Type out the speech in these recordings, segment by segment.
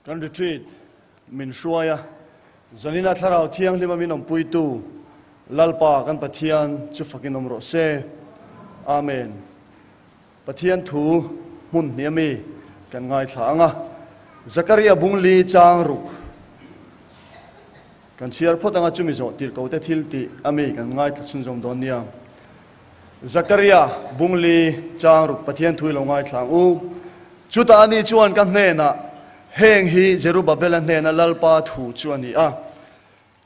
Kan retreat min hruai a, zanina Thlarau Thianghlima min awmpuitu Lalpa kan Pathian chu fakin awm rawh se. Amen. Pathian thu hmun hnih ami kan ngaithla ang a, Zakaria bungli chang ruk kan chhiar phawt ang a, chumi zawh tirhkote thil tih ami kan ngaithla chhunzawm dawn nia. Zakaria bungli chang ruk Pathian thu i lo ngaithla ang u. Chutah ani chuan ka hnenah, Heng hi Zerubabela hnena Lalpa thu chu a ni a,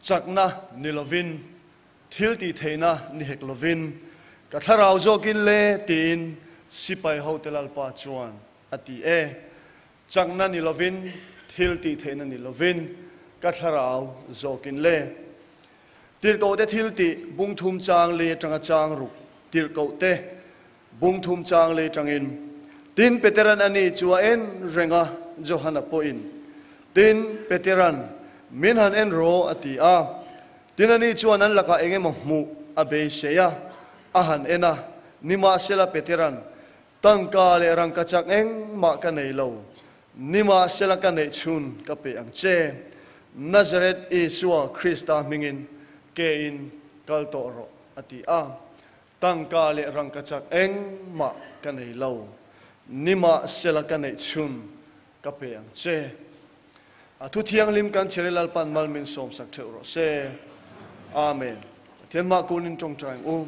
chakna ni lovin, thil tih theihna ni hek lovin, ka thlarau zawkin le, tiin sipai hote Lalpa chuan a ti e. Chakna ni lovin, thil tih theihna ni lovin, ka thlarau zawkin le. Tirhkohte thil tih bungthum chang li atanga chang ruk tirhkohte Bungthum chang lei tangin, Tin, Peteran a ni chu a en reng a, Johana pawhin, Tin, Peteran, min han en rawh, a ti a. Tin, a ni chuan an lakah eng emaw hmuh a beisei a, a han en a. Nimahsela, Peteran, Tangka leh rangkachak engmah ka nei lo, nimahsela ka neih chhun ka pe ang che. Nazareth Isua Krista hmingin kein kal tawh rawh, a ti a. Tangka leh rangkachak engmah ka nei lo, nimahsela ka neih chhun ka pe ang che. A thu thianghlim kan chheri Lalpan mal min sawmsak theuh rawh se. Amen. Pathian mah kunin tawngtai ang u.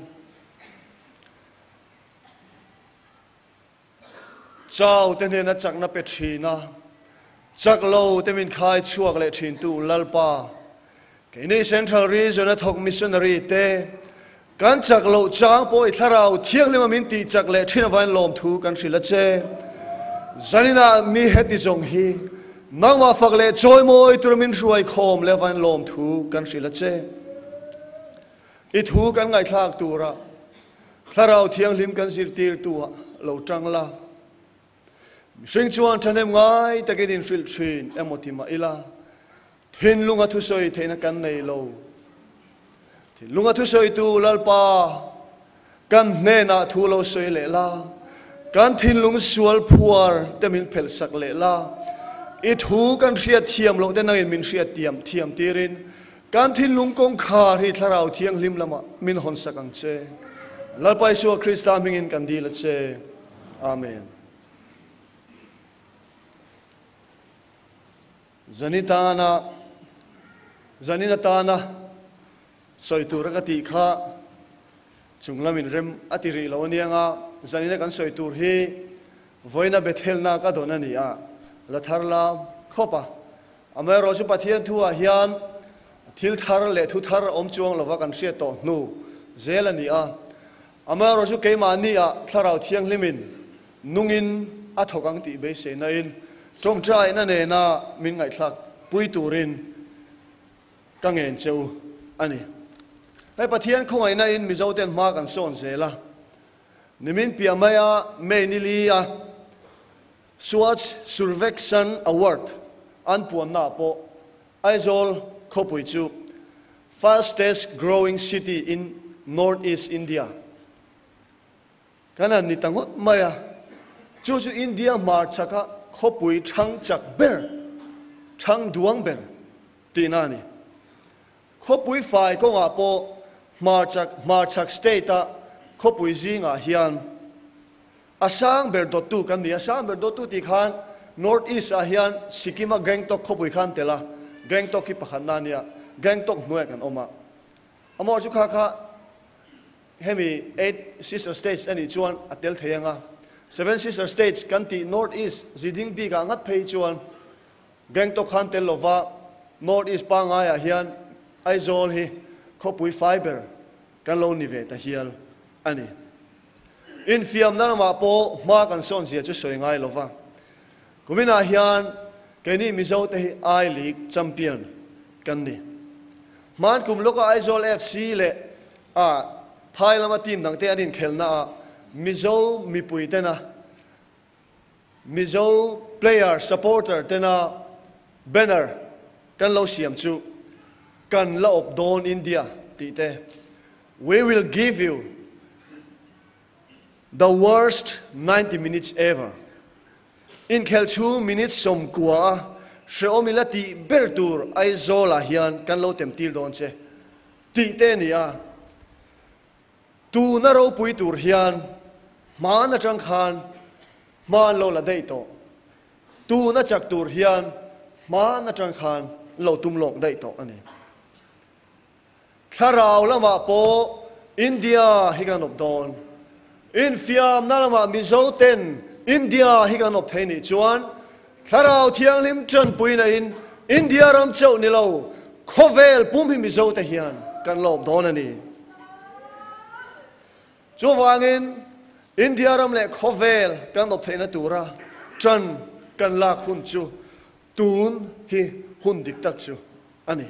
Chau te hnena chakna pe thin a, chak lo te min khai chhuak leh thintu Lalpa, keini Central Region a thawk missionary te kan chak loh chang pawh i thlarau thianghlima min tih chak leh thin avain lawmthu kan hrilh a che. Zaninah mi heti zawng hi nangmah fak leh chawimawi tura min hruai khawm leh avain lawmthu kan hrilh a che. I thu kan ngaihthlak tura Thlarau Thianghlim kan zirtirtu ah lo tang la. Mihring chuan thahnem ngai takin inhrilh thin emaw ti mah ila, thinlunga thusawi theihna kan nei lo. Thinlunga thusawitu Lalpa, kan hnenah thu lo sawi leh la, kan thinlung sual phuar te min phelh sak leh la, i thu kan hriat thiam loh te nangin min hriat tiam thiam tirin Kan thinlung kawngkhar hi Thlarau Thianghlim lamah min hawnsak ang che. Lalpa Isua Krista hmingin kan dil a che. Amen. Zani tana zanin atana sawi tura ka tih kha chung lamin rem a ti rih lo anianga zanina kan sawi tur hi vawiina Bethelna ka dawn a ni a, la thar lam khawp a. Amaherawhchu Pathian thuah hian thil thar leh thu thar awm chuang lova kan hriat tawh hnu zel a ni a. Amaherawhchu keimahniah Thlarau Thianghlimin nungin a thawk ang tih beiseinain tawngtaina nena min ngaihthlak pui turin ka ngen che u a ni. Hei Pathian khawngaihnain Mizoten hma kan sawn zel a, nimin piah maia May ni li a, Swachh Survekshan Award an puannaah pawh Aizawl khawpui chu Fastest Growing City in North East India kan han ni ta ngawt mai a, chu chu India hmarchhaka khawpui thang chak ber, thang duang ber tihna a ni. Khawpui fai kawngah pawh hmarchak hmarchhak state-a khawpui zingah hian A sang ber dawttu kan ni. A sang ber dawttu tih khan North East ah hian Sikkim a Gangtok khawpui khan tel a, Gangtok hi pakhatna a nia, Gangtok hnuaiah kan awm a. Amawh chu kha kha hemi Eight Sister States a nih chuan a tel thei ang a. Seven Sister States kan tih North East ziding bikah ngat phei chuan Gangtok khan tel lova North East pangaiah hian Aizawl hi khawpui fai ber kan lo ni ve ta hial a ni. Infiamna lamah pawh hma kan sawn zia chu sawi ngai lo va, kuminah hian keini Mizote hi I League champion kan ni. Hman kum lawka Aizawl FC leh a phai lama team dangte an inkhelhnaah Mizo mipui tena Mizo player supporter tena banner kan lo siam chu kan la awp dawn India tih te We will give you the worst 90 minutes ever. Inkhel chhung minute 90 a. Hrehawm ila tih ber tur Aizawlah hian kan lo tem tir dawn che tih te a ni a. Tuna ropui tur hian hman atang khan hma an lo la daih tawh. Tuna chak tur hian hman atang khan lo tum lawk daih tawh a ni. Thlarau lamah pawh India hi kan awp dawn. Infiamna lamah Mizo ten India hi kan awp thei nih chuan Thlarau Thianghlim tanpuina in India ram chauh ni lo khawvel pum hi Mizo te hian kan la awp dawn a ni. Chuvangin India ram leh khawvel kan awp theihna tura tan kan lak hun chu tun hi hun dik tak chu a ni.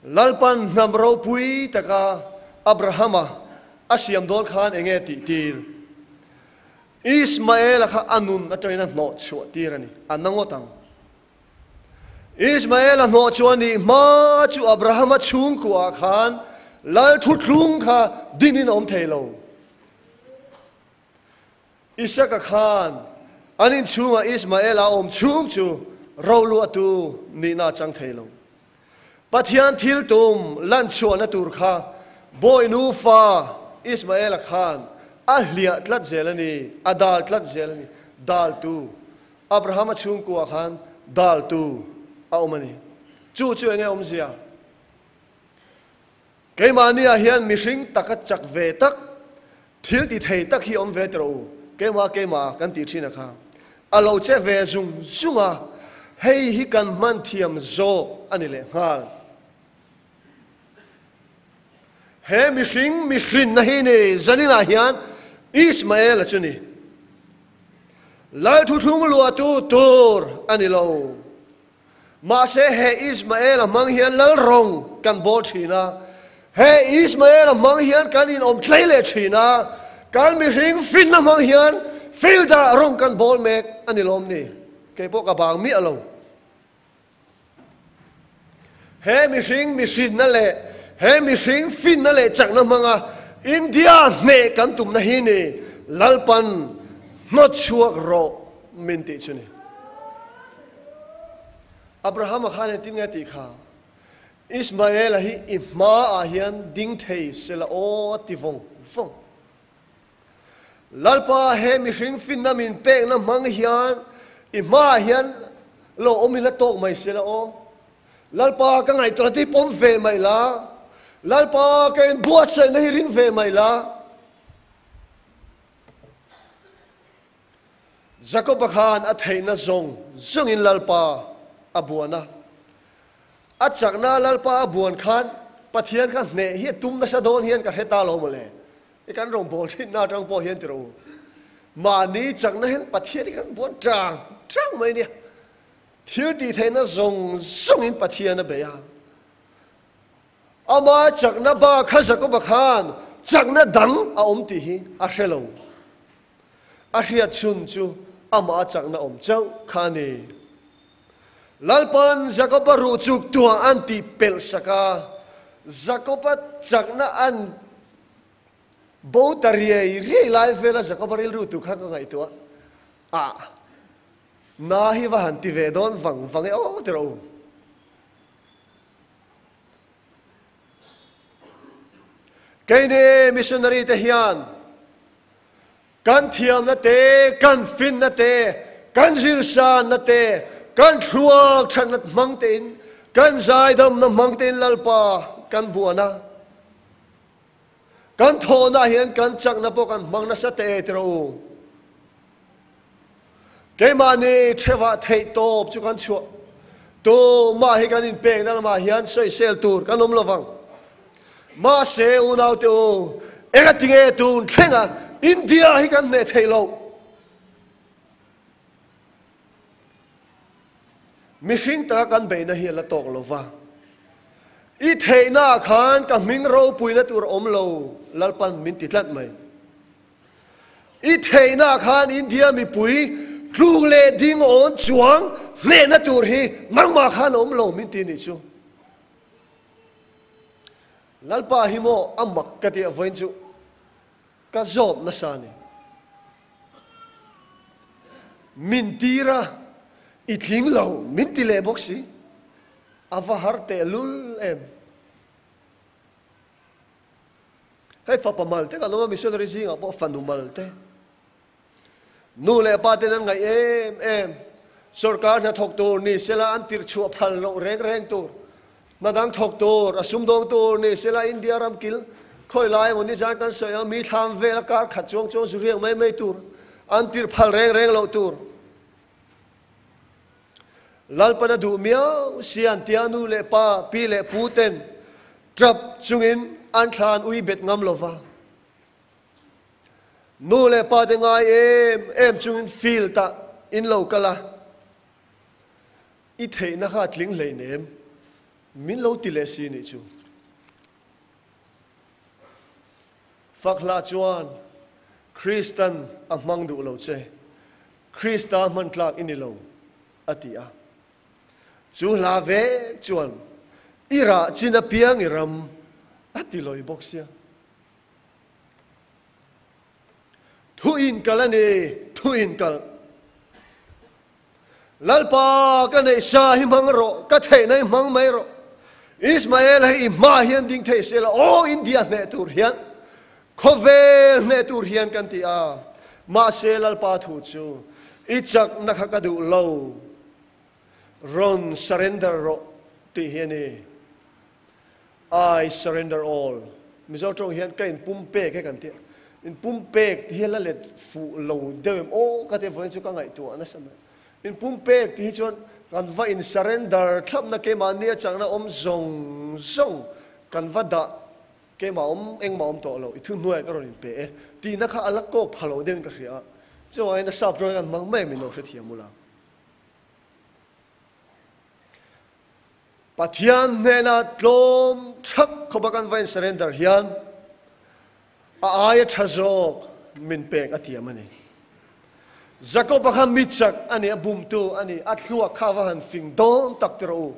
Lalpan hnam ropui taka Abrahama a siam dawn khan eng nge tih tir? Ismaela kha a nun atangin a hnawh chhuah tir a ni, a na ngawt ang. Ismaela hnawh chuan nih hma chu Abrahama chhungkuaah khan Lal thuthlung kha dinin a awm thei lo. Isaka khan an inchhungah Ismaela a awm chhung chu roluahtu nihna a chang thei lo. Pathian thil tum lanchhuahna tur kha bawi nufa Ismaela khan a hliah tlat zel a ni, a dal tlat zel a ni. Daltu, Abrahama chhungkua khan daltu a awm a ni. Chu chu enge awmzia? Keimahniah hian mihring taka chak ve tak, thil ti thei tak hi awm ve teh rawh u, keimah keimah kan tih thin a kha. A lo che ve zung zung a, hei hi kan hman thiam zawk a ni leh nghal. He mihring mihrinna hi ni zaninah hian Ismaela chu ni. Lalthuthlung luahtu tur a ni lo. Mahse he Ismael-a hmang hian lal rawng kan bawl thin a, he Ismael-a hmang hian kan inawm tlei leh thin a, kan mihring finna hmang hian fielder rawng kan bawl mek a ni lawm ni? Kei pawh ka bang miah lo. He mihring mihrinna leh he mihring finna leh chakna hmanga India hneh kan tumna hi ni Lalpan hnawtchhuak rawh min tih chu ni. Abrahama khan engtin nge tih kha? Ismaela hi i hmaah hian ding thei sela aw a ti vawng vawng. Lalpa he mihring finna min pekna hmang hian i hmaah hian lo awm ila tawk mai sela aw. Lalpa ka ngaihtuahna te hi pawm ve mai la. Lalpa ka inbuatsaihna hi ring ve mai la. Jakoba khan a theihna zawng zawngin Lalpa a buan a. A chakna Lalpa a buan khan Pathian kha hneh hi a tum nasa dawn hian ka hre ta lo mawle. I kan rawngbâwl thinna atang pawh hian ti rawh u. Mahni chakna hian Pathian hi kan buan tang tang mai nia. Thil tih theihna zawng zawngin Pathian a bei a. Ama chakna bak kha Jakoba khan chakna dang a awm tih hi a hre lo. A hriat chhun chu amah a chakna awm chauh kha a ni. Lalpan Jakoba ruh chuk tuah an tih pelh sak a, Jakoba chakna an bo ta riai riai lai vela Jakoba rilru tur kha ka ngaihtuah a, Na hi va han ti ve dawn vang vang e aw ti rawh u. Keini missionary te hian kan thiamna te, kan finna te, kan zirsanna te, kan thluak thatna hmang tein, kan zaidamna hmang tein Lalpa kan buan a. Kan thawhna hian kan chakna pawh kan hmang nasa teh e ti rawh u. Keimahni thevah theih tawp chu kan chhuah. Tumah hi kan inpekna lamah hian sawisel tur kan awm lovang. Mahse unaute u, engatinge tun thlenga India hi kan hneh theih loh? Mihring taka kan beihna hi a la tawk lo va. I theihnaah khan ka hming ropuina tur a awm lo, Lalpan min ti tlat mai. I theihna khan India mipui tluk leh ding awn chuang hnehna tur hi nangmah khan a awm lo min ti nih chu. Lalpa hi maw a mak ka tih vawiin chu ka zawt nasa a ni. Min tir a. I tling lo min ti leh bawk si. A va har tehlul em. Hei fapa mal te kan awm a, missionary zingah pawh fanu mal te. Nu leh pa ten an ngaih em em. Sorkar hna thawk tur ni sela an tirh chhuah phal loh reng reng tur. Hna dang thawk tur, a sumdawng tur ni sela India ram kil khawi lai emaw nizan kan sawi a, mi thlam vel a kar khat chuang chuang zu riak mai mai tur an tirh phal reng reng loh tur. Lalpan a duh miau sian tia nu leh pa, pi leh pu ten tap chungin an thla an ui bet ngam lova. Nu leh pa te ngai em em chungin field ah in lo kal a, i theihna kha a tling hleinem min lo ti leh si nih chu. Fak hlah chuan Kristan a hmang duh lo che, Krista hman tlak i ni lo, a ti a. Chu hla vek chuan i rah chin apiang i ram a ti lawi bawk sia. Thu inkal a ni, thu inkal. Lalpa ka neih sa hi hmang rawh, ka theihna hi hmang mai rawh. Ismael hei i hma hian ding thei se la, aw India hneh tur hian, khawvel hneh tur hian kan ti a. Mahse Lalpa thu chu i chakna kha ka duh lo, rawn surrender rawh tih hi a ni. I surrender all. Mizo tawng hian ka inpumpek he kan ti a. Inpumpek tih hi la let fuh lo deuh em aw ka tih vawiin chu ka ngaihtuah nasa mai. Inpumpek tih hi chuan kan va in surrender thlapna keimahni a chakna awm zawng zawng kan va dah keimah awm engmah awm tawh lo i thuhnuaiah ka rawn inpe e tihna kha a la kawk pha lo deuhin ka hria a. Chuvangin a sap tawngin kan hmang mai min lo hrethiam ula. Pathian hnena tlawm thak khawpa kan va in surrender hian a aia tha zawk min pek a tiam a ni. Jakob-a kha mi chak a ni, a bumtu a ni, a thluak kha va han fing dawn tak ti rawh u.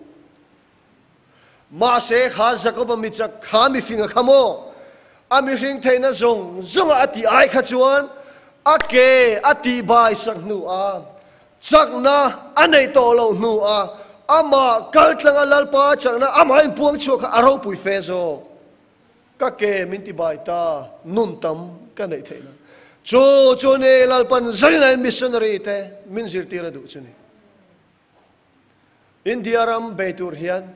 Mahse kha Jakob-a mi chak kha mi fing a kha maw? A mihring theihna zawng zawnga a tih ai kha chuan a ke a tihbai sak hnu a Chakna a neih tawh loh hnuah amah kaltlanga Lalpa chakna amah inpuang chhuak kha a ropui fe zawk. Ka ke min ti bai ta, nun tam ka neih theih nan. Chu chu ni Lalpan zailai missionary te min zirtir a duh chu ni. India ram bei tur hian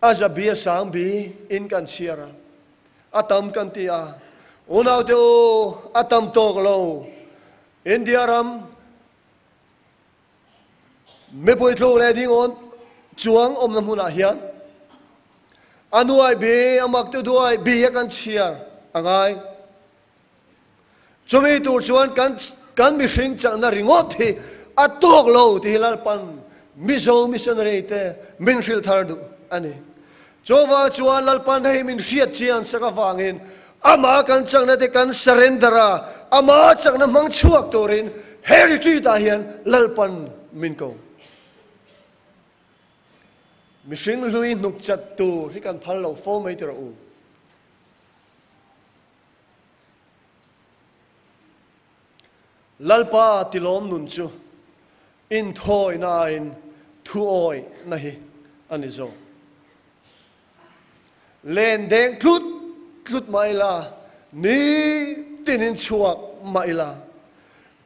a zabi a sang bi in kan chhiar a, a tam kan ti a, unaute u a tam tawk lo. India ram mipui tluk leh dingawn chuang awmna hmunah hian a nuai bi, a mak tu duai bi a kan chhiar a ngai. Chumi tur chuan kan kan mihring chakna ringawt hi a tawk lo tih hi Lalpan Mizo missionary te min hrilh thar duh a ni. Chuvang chuan Lalpan hei min hriat chian sak avangin Amah kan chakna te kan surrender a, Amah chakna hmang chhuak turin he retreat ah hian Lalpan min ko. Mihring hlui hnuk chat tur hi kan phal lo fo mai ti rawh u. Lalpa tilawm nun chu inthawinain thuawihna hi a ni zawk. Len deng tlut tlut mah ila, nitinin chhuak mah ila,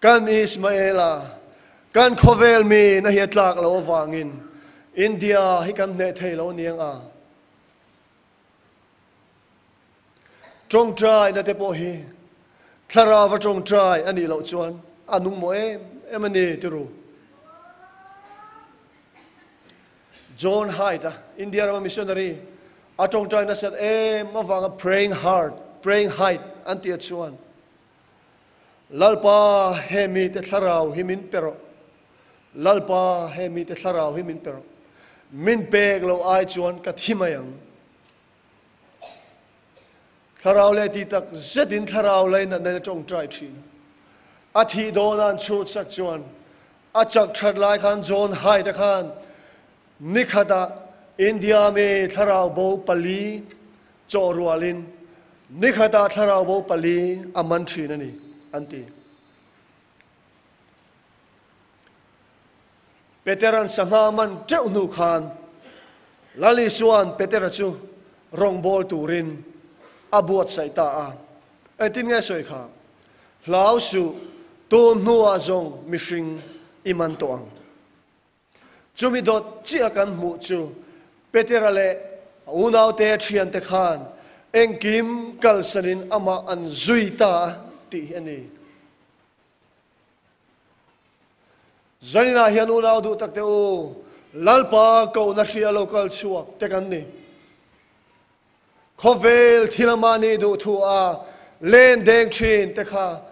kan Ismaela, kan khawvel mi na hi a tlak lo avangin India hi kan hneh thei lo aniang a. Tawngtaina te pawh hi thlarau a tawngtai a nih loh chuan a nung mawh em em a ni ti ru. John Hyde a, India rama missionary, a tawngtai nasat em avanga praying heart, praying height an tih chuan Lalpa he mite thlarau hi min pe rawh, Lalpa he mite thlarau hi min pe rawh, min pek loh ai chuan ka thi mai ang. Thlarau leh ti tak zetin thlarau lainatna in a tawngtai thin. A thih dawn a an chhut sak chuan a chak that lai khan John Hyde-a khan nikhatah India mi thlarau bo pali chawh rualin nikhatah thlarau bo pali a man thin a ni, an ti. Petera'n sangha man teuh hnu khan Lal Isua'n Petera chu rawngbâwl turin a buatsaih ta a. Engtin nge sawi kha? Hlau suh, tun hnuah zawng mihring i man tawh ang. Chumi dawt chiah kan hmuh chu Petera leh a unaute thiante khan engkim kalsanin amah an zui ta a tih hi a ni. Zaninah hian unau duh takte u, Lalpa kohna hria lo kal chhuak te kan ni. Khawvel thil mahni duh thu a len deng thin te kha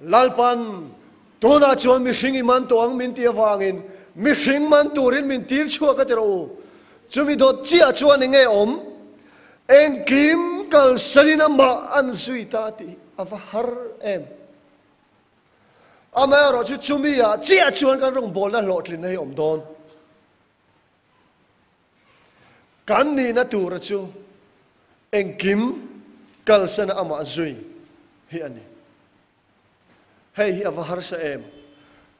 Lalpan tunah chuan mihring i man tawh ang min ti avangin mihring man turin min tir chhuak a ti rawh u. Chumi dawt chiah chuan enge awm? Engkim kalsanin amah an zui ta tih a va har em? Amaherawh chu chumi ah chiah chuan kan rawngbawlna hlawhtlinna hi awm dawn. Kan nihna tura chu engkim kalsana amah zui hi a ni. Hei hi a va harsa em?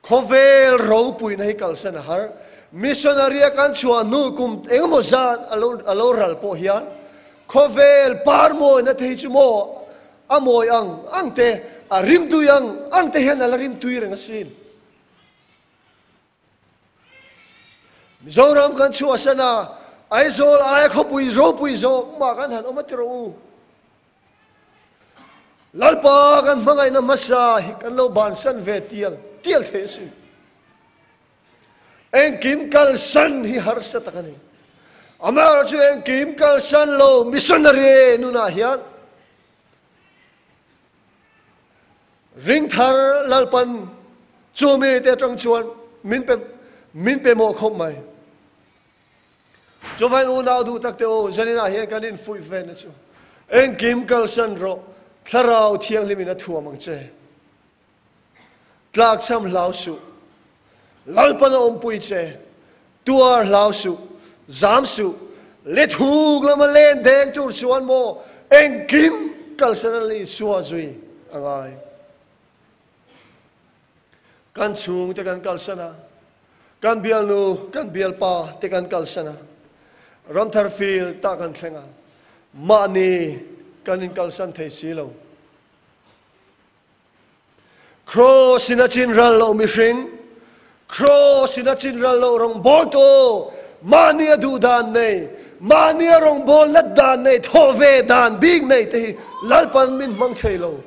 Khawvel ropuina hi kalsan a har. Missionary a kan chhuah hnu kum engemaw zat a lo ral pawh hian khawvel par mawina te hi chu maw a mawi ang ang te, a rimtui ang ang te hian a la rimtui reng asin. Mizoram kan chhuahsan a, Aizawl aia khawpui ropui zawk mah kan han awm a ti rawh u. Lalpa kan hmangaihna hmasa hi kan lo bansan ve tial tial thei asin. Engkim kalsan hi harsa tak a ni. Amaherawhchu chu engkim kalsan lo missionary nunah hian ringthar Lalpan chu mite atang chuan min pe min pe mawh khawp mai. Chuvain unau duh tak te u, zaninah hian kan infuih ve na chu engkim kalsan rawh, Thlarau Thianghlimin a thuam ang che. Tlakchham hlau suh, Lalpan a awmpui che, tuar hlau suh, zam suh, lethuk lama len deng tur chuan maw engkim kalsan a Isua zui a ngai. Kan chhung te kan kalsan a, kan bialnu, kan bialpa te kan kalsan a, Ramthar field tah kan thleng a, mahni kan inkalsan thei si lo. Kraws in a chin ral lo mihring, kraws in a chin ral lo rawngbawltu, mahni a duh dan nei, mahni a rawngbawlna dan nei, thawh ve dan bik nei te hi Lalpan min hmang thei lo.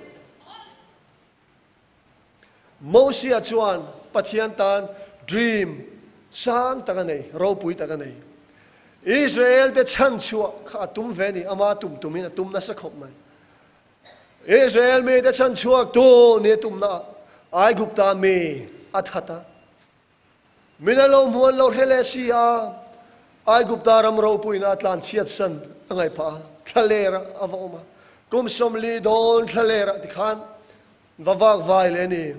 Mosia chuan Pathian tan dream sang tak a nei, ropui tak a nei. Israel te chhanchhuah kha a tum ve a ni, ama tum tumin a tum nasa khawp mai. Israel mite chhanchhuak tu ni a tumna ah Aigupta mi a that a. Min a lo hmu an lo hre leh si a, Aigupta ram ropuina a tlanchhiat san a ngaih phah a, thlaler ah a va awm a. Kum 40 dawn thlaler ah tikhan va vak vai leh a ni.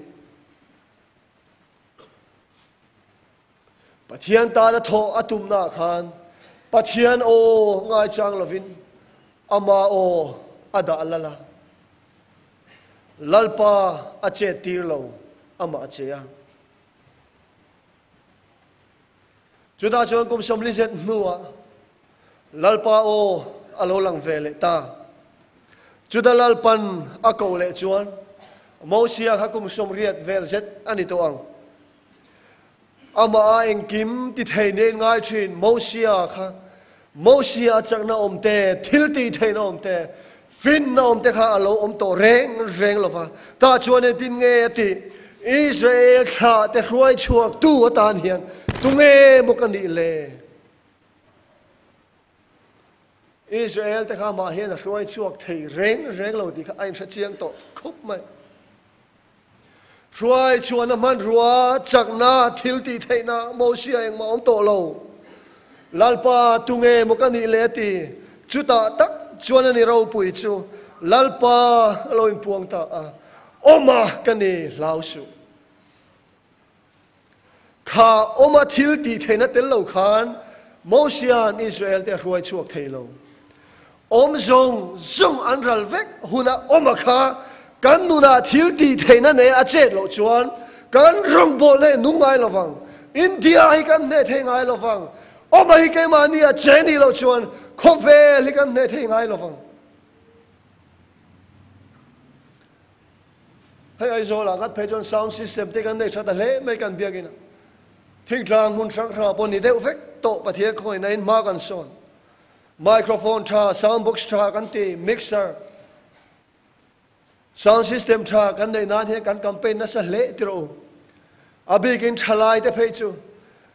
Pathian tana thawh a tumnaah khan Pathian aw ngaichang lovin ama aw a dah lal a. Lalpa a chet tir lo, amah a che a. Chutah chuan kum 40 zet hnuah Lalpa aw a lo lang ve leh ta. Chuta Lalpan a ko leh chuan Mosia kha kum 80 vel zet a ni tawh ang. Amah a engkim ti thei nen ngai thin Mosia kha, Mosia a chakna awm te, thil tih theihna awm te, finna awm te kha a lo awm tawh reng reng lo va. Tah chuan engtin nge a tih? Israel thlah te hruai chhuak tu atan hian tunge maw ka nih le? Israel te kha amah hian a hruai chhuak thei reng reng lo tih kha a inhre chiang tawh khawp mai. Hruai chhuahna hmanrua, chakna, thil tih theihna Mosia engmah awm tawh lo. Lalpa tunge maw ka nih le a ti. Chutah tak chuan a ni ropui chu Lalpa a lo inpuang ta a, Awma ka ni hlau suh. Kha awma thil tih theihna tel lo khan Mosia'n Israel te a hruai chhuak thei lo. Awm zawng zawng an ral vek hunah awma kha kan nunah thil tih theihna nei a chet loh chuan kan rawngbawlna hi nung ngai lovang. India hi kan hneh thei ngai lo vang. Awma hi keimahni a che nih loh chuan khawvel hi kan hneh thei ngai lo vang. Hei Aizawlah ngat phei chuan sound system te kan nei tha ta hle mai kan biakin a. Thingtlang hmun hrang hrangah pawh ni deuh vek tawh Pathian khawngaihna in hma kan sawn. Microphone tha, sound box tha kan ti, mixer, sound system tha kan neih nan hian kan campaign nasa hle ti rawh u. A bikin thalai te phei chu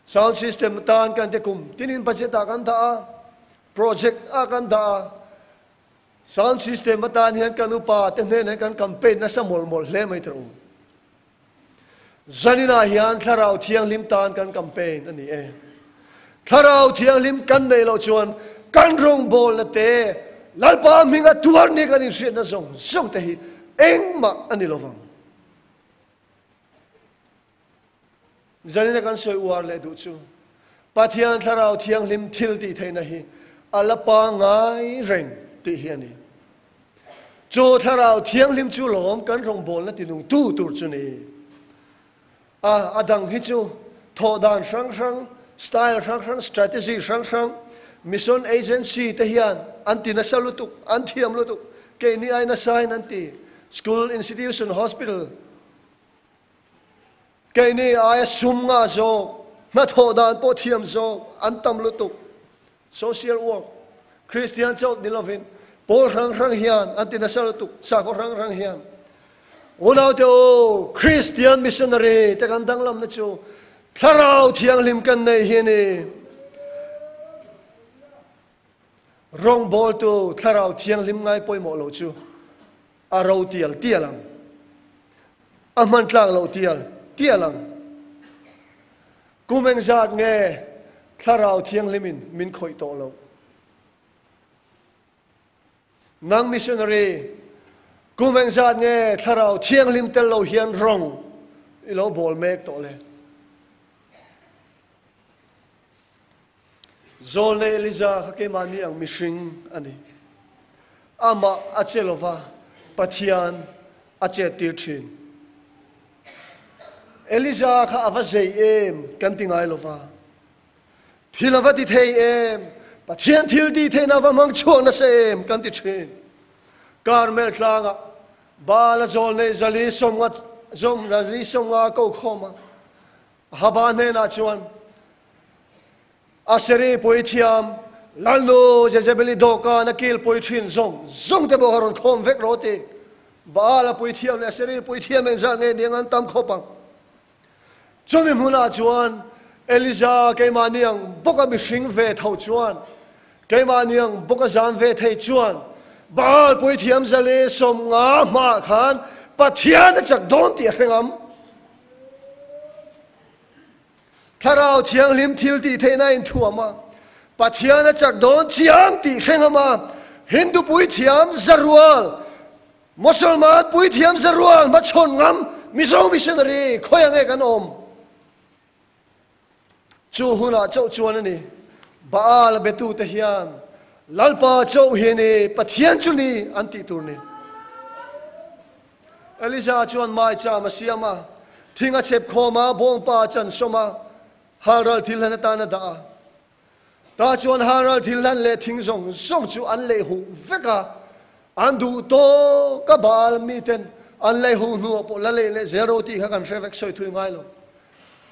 sound system tan kan ti kum tinin budget ah kan dah a, project ah kan dah a, Sound system atan hian kan upa te hnenah hian kan campaign nasa mawlh mawlh hle mai tawh u. Zaninah hian Thlarau Thianghlim tan kan campaign a ni e. Thlarau Thianghlim kan neih loh chuan kan rawngbawlna te, Lalpa hminga tuar ni kan inhriatna zawng zawng te hi engmah a ni lovang. Zanina kan sawi uar leh duh chu Pathian Thlarau Thianghlim thil tih theihna hi a la pangngai reng tih hi a ni. Chu Thlarau Thianghlim chu lawm kan rawngbawlna tinungtu tur chu ni. A, a dang hi chu thawh dan hrang hrang, style hrang hrang, strategy hrang hrang, mission agency te hian an ti nasa lutuk, an thiam lutuk, keini ai nasain an ti, school, institution, hospital, Keini aia sum ngah zawk, hnathawh dan pawh thiam zawk an tam lutuk. Social work, Kristian chauh ni lovin pawl hrang hrang hian an ti nasa lutuk, sakhaw hrang hrang hian. Unaute u, Kristian missionary te kan danglamna chu Thlarau Thianghlim kan nei hi a ni. Rawngbawltu Thlarau Thianghlim ngai pawimawh lo chu a ro tial tial ang. A hman tlak loh tial tial ang. Kum engzat nge Thlarau Thianghlimin min khawih tawh loh? Nang missionary, kum engzat nge Thlarau Thianghlim tel lo hian rawng i lo bawl mek tawh le? Zawlnei Elija kha keimahni ang mihring a ni. Amah a che lova, Pathian a chettir thin. Elija kha a va zei em kan ti ngai lova, thil a va ti thei em, Pathian thil tih theihna a va hmang chhuak nasa em kan ti thin. Karmel tlangah Baal-a zawlnei zali sawmnga zali sawmnga a ko khawm a, Ahaba hnenah chuan, Aseri puithiam Lalnu Jezebeli dawhkan a kilpui thin zawng zawng te pawh kha rawn khawm vek rawh ti. Baal-a puithiam leh Aseri puithiam engzah nge nia an tam khawp ang. Chumi hmunah chuan Elija keimahni ang bawka mihring ve tho chuan, keimahni ang bawka zan ve thei chuan Baal puithiam zali 50 hmaah khan Pathian a chak dawn tih a hre ngam. Thlarau Thianghlim thil tih theihna a inthuam a, Pathian a chak dawn chiang tih hre ngam a, Hindu puithiam zarual, Mosolman puithiam zarual hmachhawn ngam Mizo missionary khawi ange kan awm? Chu hunah chauh chuan a ni, Baal a betute hian Lalpa chauh hi a ni, Pathian chu ni an tih tur ni. Elija chuan maicham a siam a, thing a chep khawm a, bawngpa a chan sawm a, halral thil hlan atan a dah a. Tah chuan halral thil hlan leh thing zawng zawng chu an lei huh vek a, an duh tawk a Baal miten an lei huh hnuah pawh la lei leh zel ro tih kha kan hre vek sawi thui ngai lo.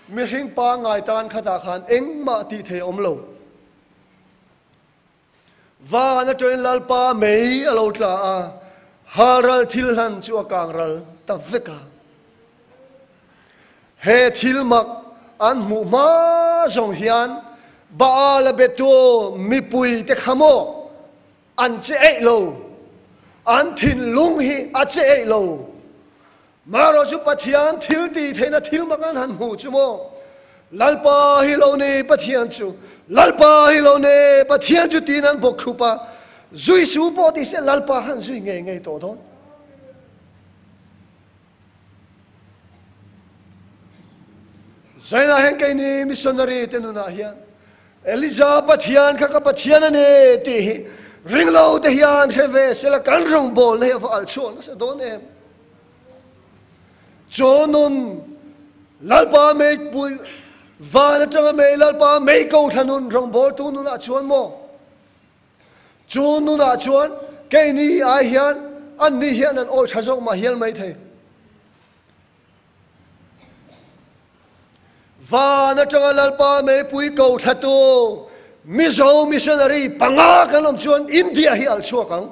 Mihring pangngai tan khatah khan engmah tih thei a awm lo. Van atangin Lalpa mei a lo tla a, halral thil hlan chu a kang ral ta vek a. He thil mak an hmuh hma zawng hian Baal a betu mipui te kha maw an che eih lo, an thinlung hi a che eih lo. Marawh chu Pathian thil tih theihna thil mak an han hmuh chu maw? Lalpa hi lo ni Pathian chu, Lalpa hi lo ni Pathian chu tiin an bawk thlup a, zui su pawh ti se Lalpa khan zui ngei ngei tawh dawn. Zainah hian keini missionary te nunah hian Elija Pathian kha ka Pathian a ni tih hi ringlo te hian hre ve sela kan rawngbawlna hi a va alh chhuak nasa dawn em? Chaw nun Lalpa meipui. Van atanga mei Lalpa mei ko thla nun rawngbawltu nunah chuan maw? Chu nunah chuan keini ai hian anni hian an awi tha zawk mah hial mai thei. Van atanga Lalpa meipui ko thlatu Mizo missionary panga kan awm chuan India hi alh chhuak ang.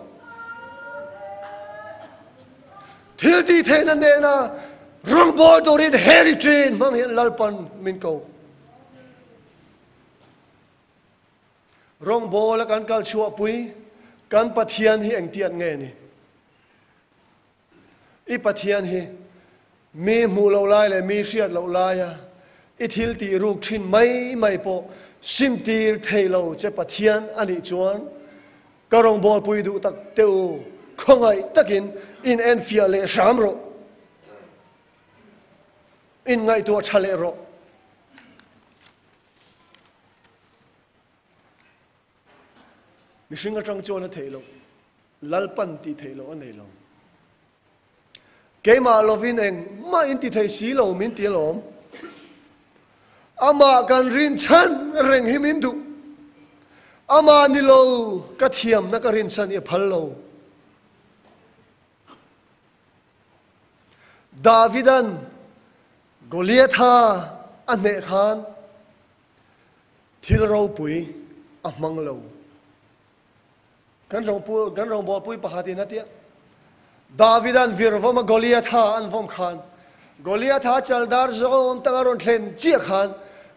Thil tih theihna nena rawngbawl turin Harry Train hmang hian Lalpan min ko. Rawngbawla kan kal chhuahpui kan Pathian hi engtiat nge ni? I Pathian hi mi hmuh loh lai leh mi hriat loh laia i thil tih ruk thin mai mai pawh simtir thei lo che Pathian a nih chuan ka rawngbawlpui duh tak teh u, khawngaih takin in enfiah leh hram rawh, in ngaihtuah tha leh rawh. Mihring atang chuan a theih loh, Lalpan tih theih loh a nei lo. Keimah lovin engmah in ti thei si lo min ti alawm. Amah kan rinchhan reng hi min duh. Amah ni lo ka thiamna ka rinchhan hi a phal lo. Davidan Goliatha a hneh khan Thil ropui a hmang lo. Kan rongpu kan rongbawlpui pakhat in a tia. Davidan vir vawm a Goliatha an vawm khan Goliatha chaldar zawn tak a rawn thlen chiah khan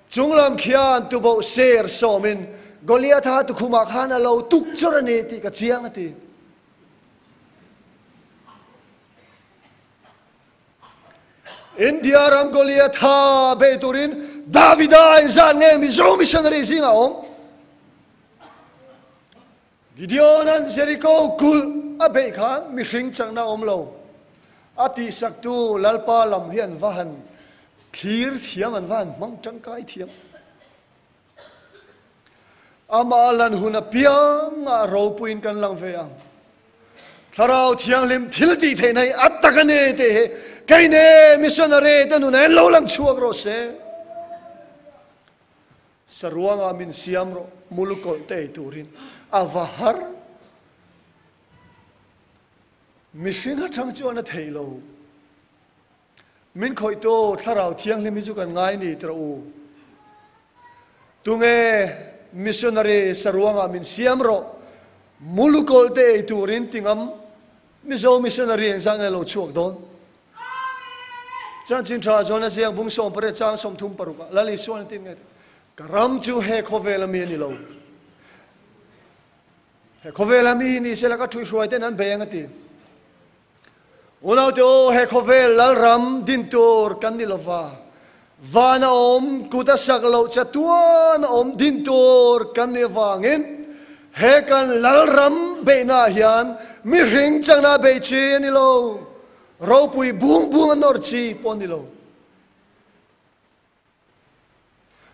chunglam khian tuboh ser sawmin Goliatha tukhumah khan a lo tuk chawr a ni tih ka chiang a ti. India ram Goliatha bei turin Davida inzat nge Mizo missionary zingah a awm. Gideonan Jericho kulh a beih khan mihring chakna a awm lo. A tihsaktu Lalpa lam hi an va han thlir thiam, an va han hmang tangkai thiam. Amah lan hun apiangah ropuiin kan lang ve ang. Thlarau Thianghlim thil tih theihna hi a tak a ni tih hi kei ne missionary te nunah hian lo lang chhuak rawh se. Saruangah min siam rawh, mulukawlh te ei turin a va har. Mihring atang chuan a theih lo. Min khawihtu Thlarau Thianghlim hi chu kan ngai ni tirh u. Tunge missionary saruangah min siam rawh, mulukawlh te ei turin ti ngam Mizo missionary engzah nge lo chhuak dawn? Chanchin tha zawn a ziak bung 18 chang 36 ah Lal Isuan a tin nge ti, Ka ram chu he khawvel ami a ni lo. He khawvel ami hi ni sela ka thuihhruai ten an bei ang a ti. Unaute aw, he khawvel Lalram din tur kan ni lova, van a awm, kut a sak loh chatuan a awm din tur kan nih avangin he kan Lalram beihnaah hian mihring chakna beih chi a ni lo, ropui bung bung a nawr chi pawh a ni lo.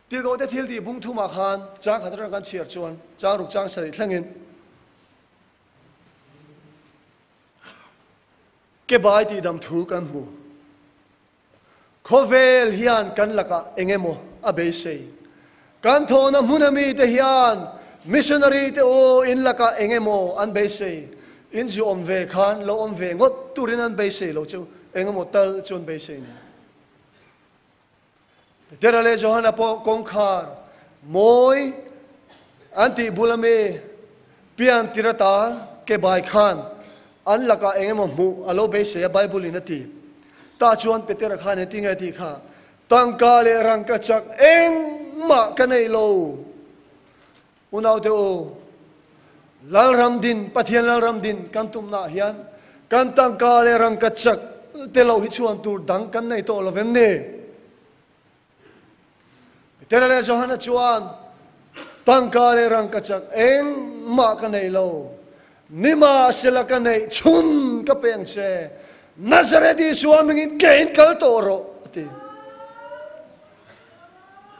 Tirhkohte thil tih bung thumah khan chang khat atanga kan chhiar chuan chang ruk chang sarih thlengin Ke bai tih dam thu kan hmu. Khawvel hian kan lakah eng emaw a beisei. Kan thawhna hmuna mite hian missionary te u in lakah eng emaw an beisei. In zu awm ve khan lo awm ve ngawt turin an beisei lo chu eng emaw tal chu an beisei ni. Petera leh Johana pawh kawngkhar mawi an tih bul ami pian tir ata ke bai khan an lakah eng emaw hmuh a lo beisei a Bible in a ti. Tah chuan Petera khan engtin nge a tih kha, Tangka leh rangka chak engmah ka nei lo. Unaute u, Lalram din, Pathian Lalram din kan tumnaah hian kan tangka leh rangka chak te lo hi chhuan tur dang kan nei tawh lo vem ni? Petera leh Johana chuan, Tangka leh rangka chak engmah ka nei lo, nimahsela ka neih chhun ka pe ang che, Nazareth Isua hmingin ke in kal tawh rawh, a ti.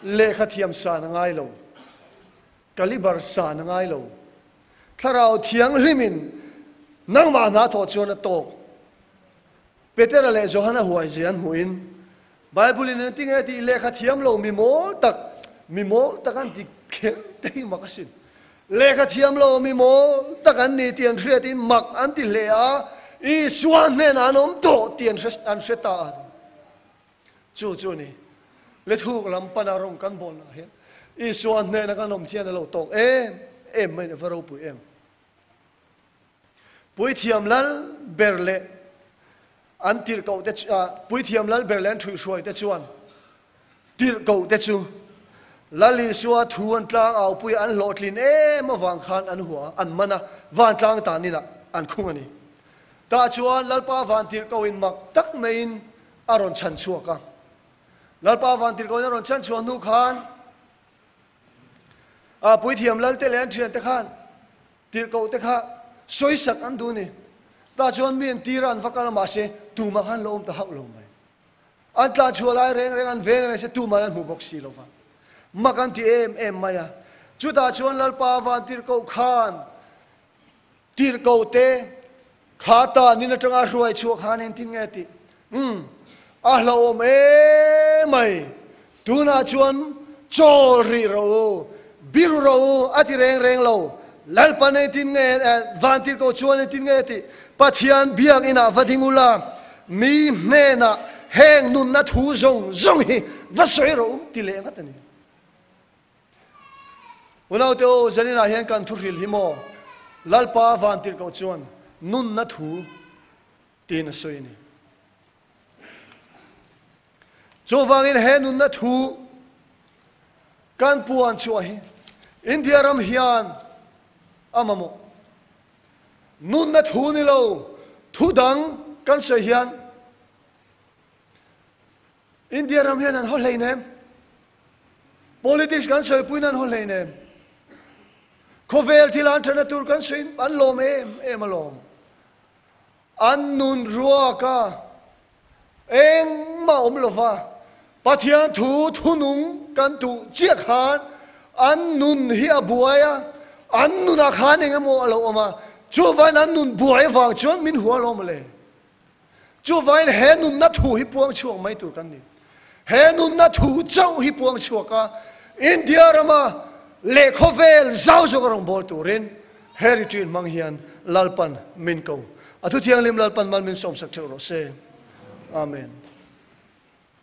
Lehkha thiam san a ngai lo. Caliber san a ngai lo. Thlarau Thianghlimin nangmah hna thawh chuan a tawk. Petera leh Johana huai zia an hmuhin. Bible in engtin nge tih lehkha thiam lo mi mawl tak, mi mawl tak an ti kher te hi mak asin. Lehkha thiam lo mi mawl tak an ni tih an hriatin mak an ti hle a, Isua hnenah an awm tawh tih an hre an hre ta a ni. Chu chu a ni. Lethuk lam pana rawng kan bawnah hian Isua hnena kan awm thian a lo tawk em em mai ni, va ropui em. Puithiam lal ber leh an tirhkoh te Puithiam lal ber leh an ṭhuihhruai te chuan tirhkoh te chu Lal Isua thu an tlang aupui an hlawhtlin em avang khan an hua an man a, vantlang tanin ah an khung a ni. Tah chuan Lalpa van tirhkoh in mak tak maiin a rawn chhan chhuak a. Lalpa van tirhkoh in a rawn chhan chhuah hnu khan Puithiam lal te leh an ṭhiante khan Tirhkoh te kha sawisak an duh ni. Tah chuan mi an tir a, an va kal a, mahse tumah khan lo awm ta hauh lo mai. An tlan chhuah lai reng reng an veng reng se tumah an hmu bawk si lo va. Mak an ti em em mai a. Chutah chuan Lalpa van tirhkoh khan tirhkoh te kha tan in atanga hruai chhuah khan engtin nge tih? Umm, a hlauhawm em mai. Tunah chuan chawl rih rawh u, biru rawh u a ti reng reng lo. Lalpa nei tin nge, vantirhkoh chuan engtin nge tih Pathian biakinah va ding ula, mi hnenah heng nunna thu zawng zawng hi va sawi rawh u ti leh ngat a ni. Unaute aw, zaninah hian kan thuhril hi maw? Lalpa vantirhkoh chuan nunna thu tiin a sawi a ni. Chuvangin he nunna thu kan puan chhuah hi India ram hian a mamawh. Nunna thu ni lo, thu dang kan sawi hian India ram hian an haw hlein em? Politics kan sawipuiin an haw hlein em? Khawvel thil an thana tur kan sawiin an lawm em em alawm. An nun ruak a, engmah awm lova Pathian thu thunung kan tuh chiah khan an nun hi a buai a, an nunah khan eng emaw a lo awm a, chuvain an nun buai avang chuan min hua alawm le. Chuvain he nunna thu hi puang chhuak mai tur kan ni. He nunna thu chauh hi puang chhuak a, India rama leh khawvel zau zawk a rawn bawl turin He retreat hmang hian Lalpan min ko. A Thuthianghlim Lalpan mal min sawmsak theuh rawh se. Amen.